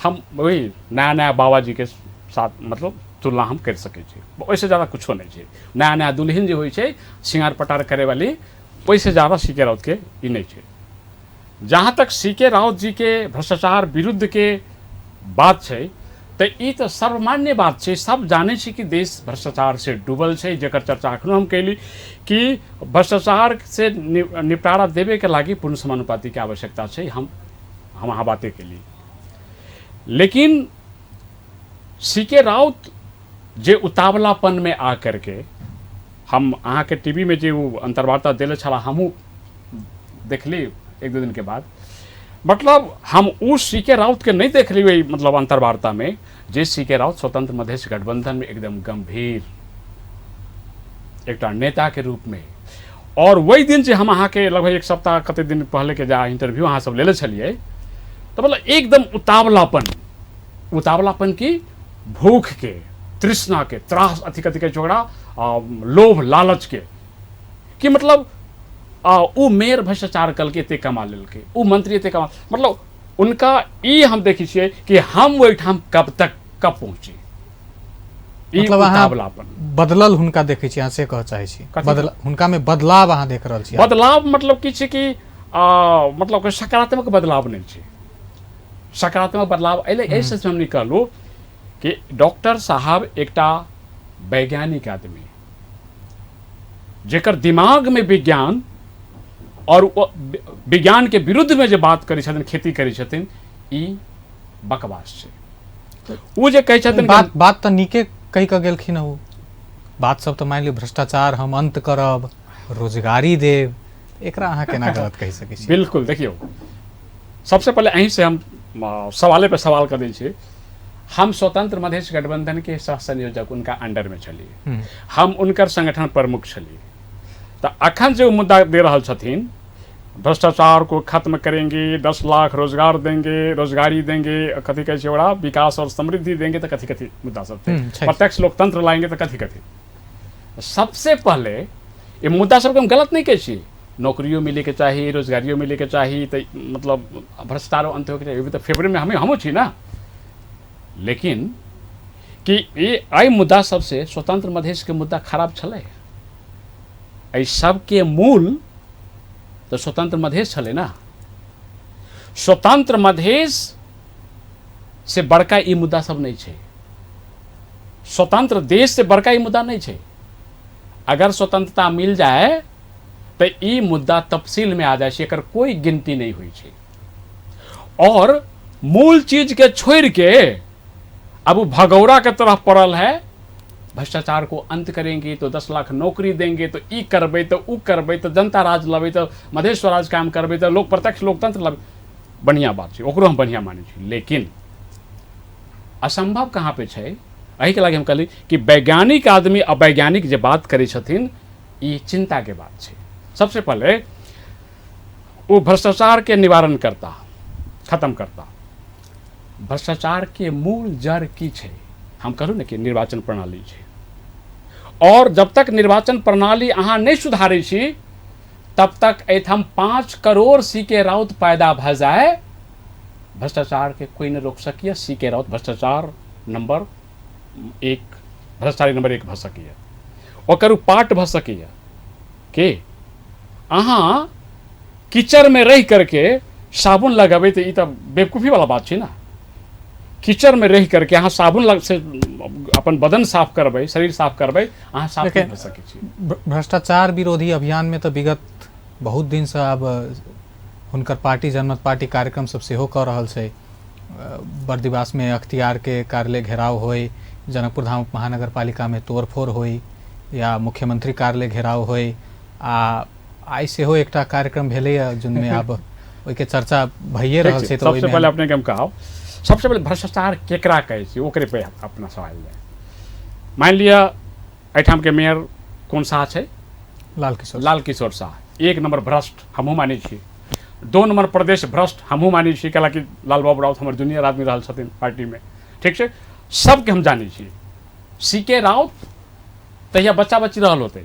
हम वही नया नया बाबाजी के साथ मतलब तुलना हम करि सकै छी, ओहिसँ ज्यादा कुछो नहि छै। नया नया दुल्हन जे होइ छै श्रृंगार पटार करे वाली, ओहिसँ ज्यादा सी के राउत के ई नहि छै। जहाँ तक सी के राउत जी के भ्रष्टाचार विरुद्ध के बात छै तऽ ई तऽ सर्वमान्य बात छै, सब जानै छै कि देश भ्रष्टाचार से डूबल छै, जकर चर्चा अखनो हम कैली कि भ्रष्टाचार से निपटारा देबे के लागि पूर्ण समानुपाती के आवश्यकता छै, हम अहाँ बाते कैली। लेकिन सी के राउत जे उतावलापन में आ करके हम अहाँके टीवी में जे ओ अंतर्वार्ता देले छला, हमहूँ देखली एक दू दिन के बाद, मतलब हम उ सी के राउत के नहीं देखली ओहि मतलब अंतर्वार्ता में जे सी के राउत स्वतंत्र मधेश गठबंधन में एकदम गंभीर एकटा नेता के रूप में, और वही दिन जे हम अहाँके लगभग एक सप्ताह कते दिन पहले के जा इंटरव्यू अहाँ सब लेले छलियै, तऽ मतलब एकदम उतावलापन, उतावलापन की भूख के, तृष्णा के, त्रास, अथी कथी कहै छै ओकरा, लोभ लालच के, कि मतलब ओ मेयर भ्रष्टाचार कलकै एते कमा लेलकै, ओ मंत्री एते कमा, मतलब उनका ई हम देखै छियै कि हम ओहिठाम कब तक कब पहुँची। मतलब अहाँ बदलल हुनका देखै छी, अहाँ से कहऽ चाहै छी? हुनका में बदलाव अहाँ देख रहल छी? बदलाव मतलब की छै कि मतलब सकारात्मक बदलाव नहि छै। सकारात्मक बदलाव एहि एहिसँ हम नहि कहलहुँ कि डॉक्टर साहब एकटा वैज्ञानिक आदमी जेकर दिमागमे विज्ञान और विज्ञान के विरुद्ध में जे बात करै छथिन, खेती करै छथिन, ई बकवास छै। ओ जे कहै छथिन बात तऽ नीके कहि कऽ गेलखिन। ओ बात सब तऽ मानि लियौ भ्रष्टाचार हम अंत करब, रोजगारी देब, एकरा अहाँ केना गलत कहि सकै छी? बिल्कुल, देखियौ, सबसे पहिले अहीं से हम सवाले पे सवाल कर दै छी। हम स्वतंत्र मधेश गठबंधन के सह संयोजक उनका अंडर में छलियै, हम उनकर संगठन प्रमुख छलियै। तऽ अखन जे ओ मुद्दा दे रहल छथिन, भ्रष्टाचार को खत्म करेंगे, 10 लाख रोजगार देंगे, रोजगारी देंगे, कथी कहै छै ओकरा, विकास और समृद्धि देंगे, तऽ कथी कथी मुद्दा सब छै, प्रत्यक्ष लोकतंत्र लाएंगे, तऽ कथी कथी। सबसे पहले ई मुद्दा सबके हम गलत नहि कहै छी। नौकरियो मिलैके चाही, रोजगारियो मिलैके चाही, तऽ मतलब भ्रष्टाचारो अंत होइके चाही, तऽ फेवरमे हमहूँ छी ने। लेकिन कि ई एहि मुद्दा सबसे स्वतंत्र मधेशके मुद्दा खराब छलै? एहि सबके मूल तऽ स्वतंत्र मधेश छलै ने। स्वतंत्र मधेश से बड़का ई मुद्दा सब नहि छै, स्वतंत्र देश से बड़का ई मुद्दा नहि छै। अगर स्वतंत्रता मिल जाए तऽ ई मुद्दा तफसील में आ जाइ छै, एकर कोई गिनती नहि होइ छै। और मूल चीज के छोड़ के अब वो भगौड़ा के तरफ पड़ल है। भ्रष्टाचार को अंत करेंगे तो 10 लाख नौकरी देंगे, तो ई करबै तो ऊ करबै, तो जनता राज लबै, तो मधेश स्वराज काम करबै, तो लोक प्रत्यक्ष लोकतंत्र लबै। बढ़िआँ बात छै, ओकरो हम बढ़िआँ मानै छी, लेकिन असंभव कहाँ पे छै? एहिके लागि हम कहली कि वैज्ञानिक आदमी अवैज्ञानिक जे बात करै छथिन, ई चिंता के बात छै। सबसे पहले वो भ्रष्टाचार के निवारण करता, खत्म करता, भ्रष्टाचार के मूल जड़ की छै? हम कहलहुँ ने कि निर्वाचन प्रणाली छै। और जब तक निर्वाचन प्रणाली अहाँ नहि सुधारै छी, तब तक एहिठाम 5 करोड़ सी के राउत पैदा भऽ जाए, भ्रष्टाचार के कोई नहि रोक सकैए। सी के राउत भ्रष्टाचार नंबर एक, भ्रष्टाचारी नंबर एक भऽ सकैए, ओकर ओ पार्ट भऽ सकैए। के अहाँ कीचड़मे रहि करके साबुन लगेबै तऽ ई तऽ बेवकूफी वाला बात छै ने। कीचड़मे रहि करके अहाँ साबुन लग से अपन बदन साफ करबै, शरीर साफ करबै, अहाँ साफ नहि भऽ सकै छी। भ्रष्टाचार विरोधी अभियानमे तऽ विगत बहुत दिनसँ आब हुनकर पार्टी जनमत पार्टी कार्यक्रम सब सेहो कऽ रहल छै। बर्दिवासमे अख्तियारके कार्यालय घेराव होइ, जनकपुर धाम महानगरपालिकामे तोड़फोड़ होइ या मुख्यमंत्री कार्यालय घेराव होइ, आ आइ सेहो एकटा कार्यक्रम भेलैए जोनमे आब ओहिके चर्चा भइए रहल छै। तऽ सबसे पहिले अपनेके हम कहब, सबसे पहिले भ्रष्टाचार केकरा कहै छै, ओकरे पे अपना सवाल जाय। मानि लिअ एहिठामके मेयर कोन शाह छै? लाल किशोर। लाल किशोर शाह एक नंबर भ्रष्ट हमहूँ मानै छी। दो नंबर प्रदेश भ्रष्ट हमहूँ मानै छी, कैलाकि लाल बाबू राउत हमर जूनियर आदमी रहल छथिन पार्टीमे। ठीक छै, सबके हम जानै छी। सी के राउत तहिया बच्चा बच्ची रहल होतै,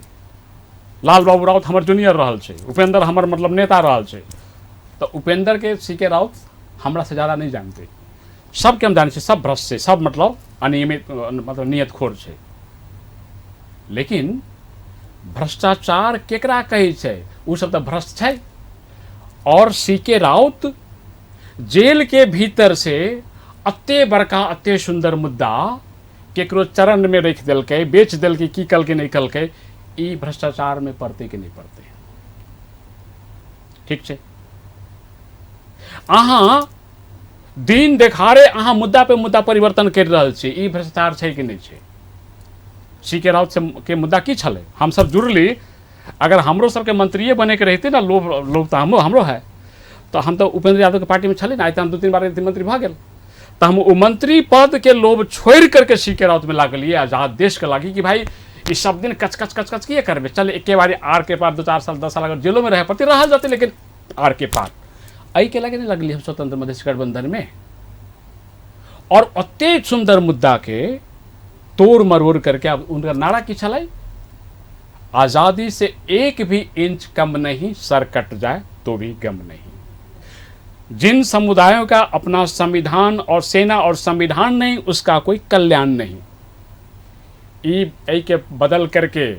लाल बाबू राउत हमर जूनियर रहल छै, उपेंद्र हमर मतलब नेता रहल छै, तऽ उपेंद्रके सी के राउत हमरा से ज़्यादा नहि जानतै। सबके हम जानै छी, सब भ्रष्ट छै, सब मतलब अनियमित, मतलब नियतखोर छै। लेकिन भ्रष्टाचार केकरा कहै छै? ओ सब तऽ भ्रष्ट छै। और सी के राउत जेल के भीतर से अते बड़का अते सुंदर मुद्दा केकरो चरण में रखि देलकै, बेच देलकै, की कलकै नहि कलकै, ई भ्रष्टाचार में पड़तै कि नहि पड़तै? ठीक छै, अहाँ दिन देखारे अहाँ मुद्दा पे मुद्दा परिवर्तन करि रहल छी, ई भ्रष्टाचार छै कि नहि छै? सी के राउत से के मुद्दा की छलै? हमसब जुड़ली। अगर हमरो सबके मंत्रिये बने के रहिते ने, लोभ लोभ तऽ हमरो हमरो है, तऽ हम तऽ उपेंद्र यादवके पार्टीमे छली ने। आइ तऽ हम दू तीन बार मंत्री भऽ गेल, तऽ हम ओ मंत्री पद के लोभ छोड़ि करके सी के राउतमे लागलियै। आजाद देशके लागी कि भाई ई सब दिन कच कच कच कच किए करबै, चल एके बारी आर के पार, 2-4 साल, 10 साल अगर जेलोमे रहै पड़तै, रहल जेतै, लेकिन आर के पार। एहिके लागी नहि लगलियै हम स्वतंत्र मधेश गठबंधनमे। और ओतेक सुंदर मुद्दा के तोड़ मरोड़ करके अब उनका नारा की छलै, आज़ादी से एक भी इंच कम नहीं, सर कट जाए तो भी गम नहीं। जिन समुदायों का अपना संविधान और सेना और संविधान नहीं, उसका कोई कल्याण नहीं। ई एहिके बदल करके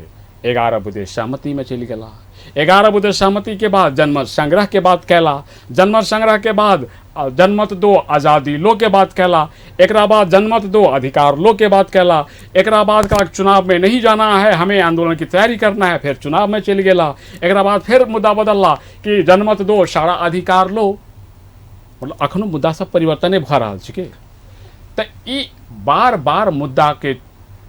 11 बुधे सहमति में चलि गेला। 11 बुधे सहमति के बाद जनमत संग्रह के बात कैला, जनमत संग्रह के बाद जनमत दो आज़ादी लो के बात कैला, एकरा बाद जनमत दो अधिकार लो के बात कैला, एकरा बाद का चुनाव में नहीं जाना है, हमें आंदोलन की तैयारी करना है, फिर चुनाव में चलि गेला। एकरा बाद फिर मुद्दा बदलला कि जनमत दो सारा अधिकार लो। मतलब अखनो मुद्दा सब परिवर्तने भऽ रहल छै के। तऽ ई बार बार मुद्दा के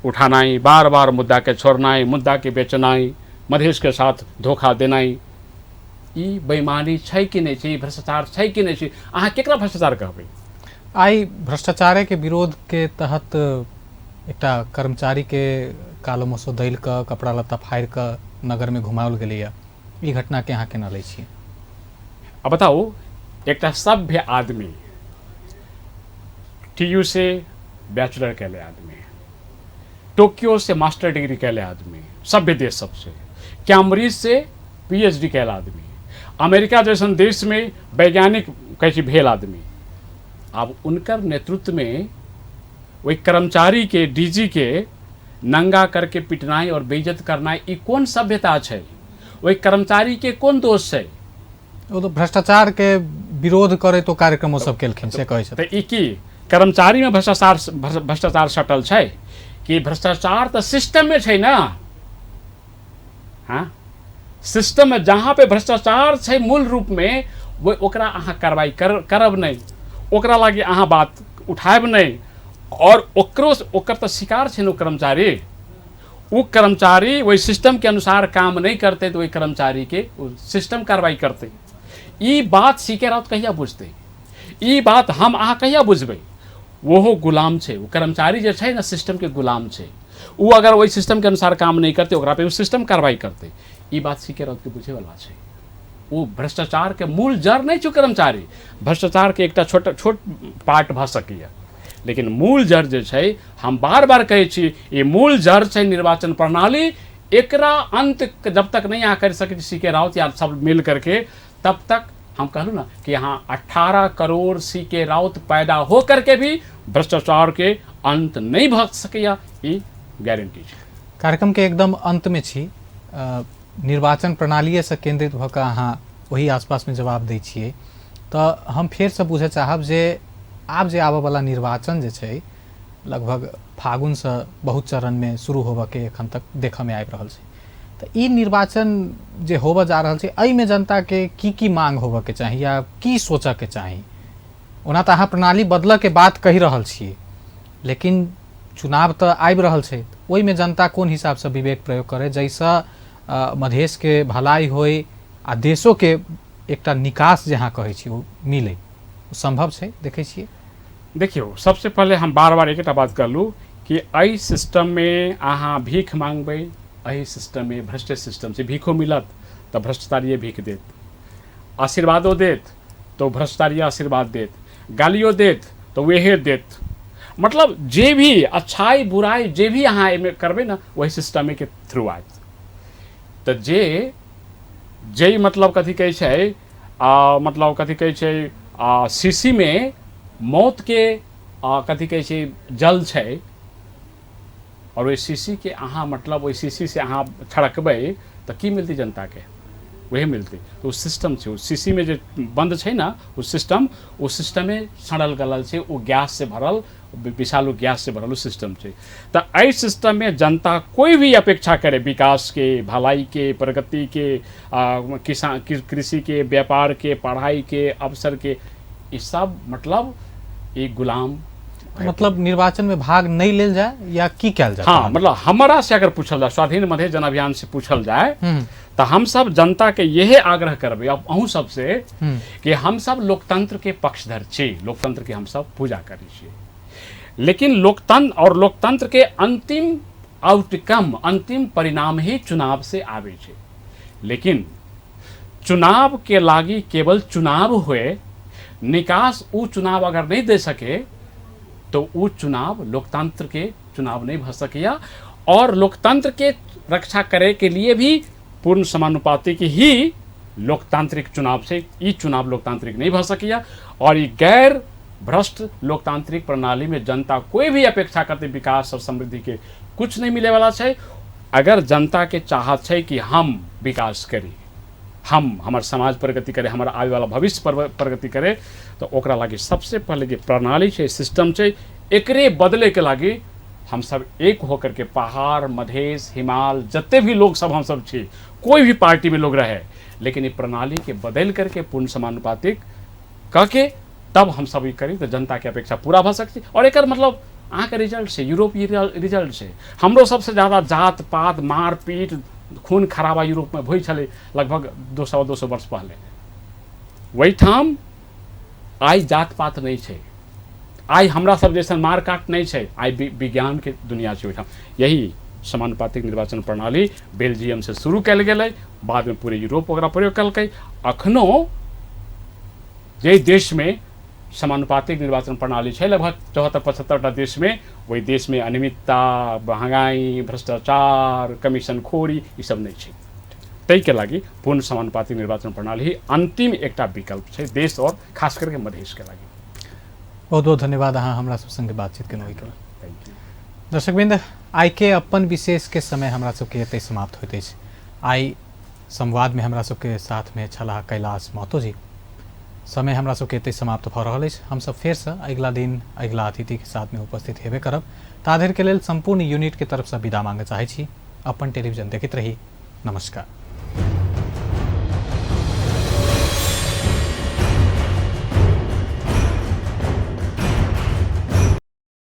उठानाइ, बार बार मुद्दा के छोड़नाइ, मुद्दा के बेचनाइ, मधेश के साथ धोखा देनाइ, ई बेईमानी छै कि नहि छै, ई भ्रष्टाचार छै कि नहि छै? अहाँ केकरा भ्रष्टाचार कहबै? आइ भ्रष्टाचारे के विरोध के तहत एकटा कर्मचारी के कालो मोसो दैल कऽ कपड़ा लत्ता फाड़ि कऽ नगर में घुमाओल गेलैया, ई घटना के अहाँ केना लै छियै? अब बताउ, एकटा सभ्य आदमी, टी यू से बैचलर कैले आदमी, टोक्यो से मास्टर डिग्री कैले आदमी, सभ्य देश सबसे, कैम्ब्रिज से पीएचडी कैल आदमी, अमेरिका जैसन देश में वैज्ञानिक कहै छी भेल आदमी, आब उनकर नेतृत्व में ओहि कर्मचारी के, डीजी के नंगा करके पिटनाइ और बेइज्जत करनाइ, ई कोन सभ्यता छै? ओहि कर्मचारी के कोन दोष छै? ओ तऽ भ्रष्टाचार के विरोध करैत ओ कार्यक्रमो सब केलखिन से कहै छथिन। तऽ ई की कर्मचारी में भ्रष्टाचार भ्रष्टाचार सटल छै कि? भ्रष्टाचार तऽ सिस्टम में छै ना। हाँ, सिस्टम में जहाँ पे भ्रष्टाचार छै मूल रूप में, वो ओकरा अहाँ कार्रवाई करब नहि, ओकरा लागी अहाँ बात उठायब नहि, और ओकरो ओकर तऽ शिकार छै ने ओ कर्मचारी। ओ कर्मचारी ओहि सिस्टम के अनुसार काम नहि करतै तऽ ओहि कर्मचारी के ओ सिस्टम कार्रवाई करतै। ई बात सीके राउत कहिया बुझतै? ई बात हम अहाँ कहिया बुझबै? ओहो गुलाम छै, ओ कर्मचारी जे छै ने सिस्टम के गुलाम छै। ओ अगर ओहि सिस्टम के अनुसार काम नहि करतै, ओकरा पे ओ सिस्टम कार्रवाई करतै। ई बात सीके राउत के बुझे वाला छै। ओ भ्रष्टाचार के मूल जड़ नहि छै कर्मचारी, भ्रष्टाचार के एकटा छोट छोट पार्ट भऽ सकैए, लेकिन मूल जड़ जे छै, हम बार बार कहै छी, ई मूल जड़ छै निर्वाचन प्रणाली। एकरा अंत जब तक नहीं अहाँ करि सकै छी सी के राउत या सब मिल करके, तब तक हम कहलहुँ ना कि यहाँ 18 करोड़ सी के राउत पैदा हो करके भी भ्रष्टाचार के अंत नहीं भऽ सकैए, ई गारंटी छै। कार्यक्रम के एकदम अंत में छी, निर्वाचन प्रणालीएसँ केंद्रित भऽ कऽ अहाँ ओही आसपासमे जवाब दै छियै, तऽ हम फेरसँ बुझऽ चाहब जे आब जे आबऽवला निर्वाचन जे छै, लगभग फागुनसँ बहुत चरणमे शुरू होबऽके एखन तक देखऽमे आबि रहल छै, तऽ ई निर्वाचन जे होबऽ जा रहल छै, एहिमे जनताके की की मांग होबऽके चाही या की सोचऽके चाही? ओना तऽ अहाँ प्रणाली बदलऽके बात कहि रहल छियै, लेकिन चुनाव तऽ आबि रहल छै, ओहिमे जनता कोन हिसाबसँ विवेक प्रयोग करे जाहिसँ मधेशके भलाई होइ आ देशोके एकटा निकास जे अहाँ कहै छी ओ मिलै, ओ सम्भव छै देखै छियै? देखियौ, सबसे पहिले हम बार बार एकेटा बात कहलहुँ कि एहि सिस्टममे अहाँ भीख मांगबै, एहि सिस्टममे भ्रष्ट सिस्टम छै, भीखो मिलत तऽ भ्रष्टाचारिए भीख देत, आशीर्वादो देत तऽ भ्रष्टाचारिए आशीर्वाद देत, गालियो देत तऽ वएहे देत। मतलब जे भी अच्छाई बुराई जे भी अहाँ एहिमे करबै ने, वही सिस्टमे के थ्रू आयत। तऽ जे जे मतलब कथी कहै छै, आ मतलब कथी कहै छै, आ शीशीमे मौतके कथी कहै छै जल छै, आओर ओहि शीशीके अहाँ मतलब ओहि शीशीसँ अहाँ छड़कबै तऽ की मिलतै जनताके? वएह मिलतै। तऽ ओ सिस्टम छै, ओ शीशीमे जे बन्द छै ने ओ सिस्टम, ओ सिस्टमे सड़ल गलल छै, ओ गैससँ भरल, विषालु गैससँ भरल ओ सिस्टम छै। तऽ एहि सिस्टममे जनता कोई भी अपेक्षा करे विकासके, भलाइके, प्रगतिके, किसान कृषिके, व्यापारके, पढ़ाइके, अवसरके, ई सब मतलब ई गुलाम। मतलब निर्वाचन में भाग नहीं लेल जाए या की कयल जाए? हाँ, मतलब हमरा से अगर पूछल जाए, स्वाधीन मधेश जन अभियान से पूछल जाए, तऽ हम सब जनता के यही आग्रह करबै, अब अहूँ सबसे, कि हम सब लोकतंत्र के पक्षधर छी, लोकतंत्र के हम सब पूजा करै छी, लेकिन लोकतंत्र और लोकतंत्र के अंतिम आउटकम, अंतिम परिणाम ही चुनाव से आबै छै। लेकिन चुनाव के लागी केवल चुनाव हुए, निकास उ चुनाव अगर नहीं दे सके तो वो चुनाव लोकतंत्र के चुनाव नहीं भ सकैया। और लोकतंत्र के रक्षा करे के लिए भी पूर्ण समानुपातिक ही लोकतांत्रिक चुनाव से ई चुनाव लोकतांत्रिक नहीं भ सकैया। और ई गैर भ्रष्ट लोकतांत्रिक प्रणाली में जनता कोई भी अपेक्षा करते विकास और समृद्धि के कुछ नहीं मिले वाला छै। अगर जनता के चाहत छै कि हम विकास करी, हम हमर समाज प्रगति करे, हमर आबे वाला भविष्य पर प्रगति करे, तो ओकरा लागि सबसे पहले जे प्रणाली छै, सिस्टम छै, एकरे बदले के लागि हम सब एक होकर के पहाड़, मधेश, हिमाल जते भी लोग सब हम सब छी, कोई भी पार्टी में लोग रहे, लेकिन ये प्रणाली के बदल करके पूर्ण समानुपातिक कह के तब हम सब ई करी तो जनता के अपेक्षा पूरा भ सकती। और एकर मतलब अहाँके रिजल्ट छै, यूरोपीय रिजल्ट छै। हमरो सबसे ज़्यादा जात पात मारपीट खून खराबा यूरोपमे होइ छलै लगभग 200-225 वर्ष पहले। ओहिठाम आइ जात पात नहि छै, आइ हमरा सब जैसन मार काट नहि छै, आइ विज्ञान के दुनिया छै ओहिठाम। यही समानुपातिक निर्वाचन प्रणाली बेल्जियम से शुरू कयल गेलै, बादमे पूरे यूरोप ओकरा प्रयोग केलकै। अखनो जे देशमे समानुपातिक निर्वाचन प्रणाली छै, लगभग 74-75 टा देशमे, ओहि देशमे अनियमितता, महगाई, भ्रष्टाचार, कमीशनखोरी ई सब नहि छै। ताहिके लागि पूर्ण समानुपातिक निर्वाचन प्रणाली ही अंतिम एकटा विकल्प छै देश और खास करके मधेशके लागि। बहुत बहुत धन्यवाद अहाँ हमरा सब संगे बातचीत केलहुँ ओहिके लेल। Thank you. दर्शकवृंद, आइ के अपन विशेष के समय हमरा सबके एतै समाप्त होइत अछि। आइ संवादमे हमरा सबके साथमे छलाह कैलाश महतो जी। समय हमरा सबके एतै समाप्त भऽ रहल अछि। हमसब फेरसँ अगिला दिन अगिला अतिथिके साथमे उपस्थित हेबे करब। ताधरिके लेल सम्पूर्ण यूनिटके तरफसँ विदा मांगऽ चाहै छी। अपन टेलीविजन देखैत रही। नमस्कार।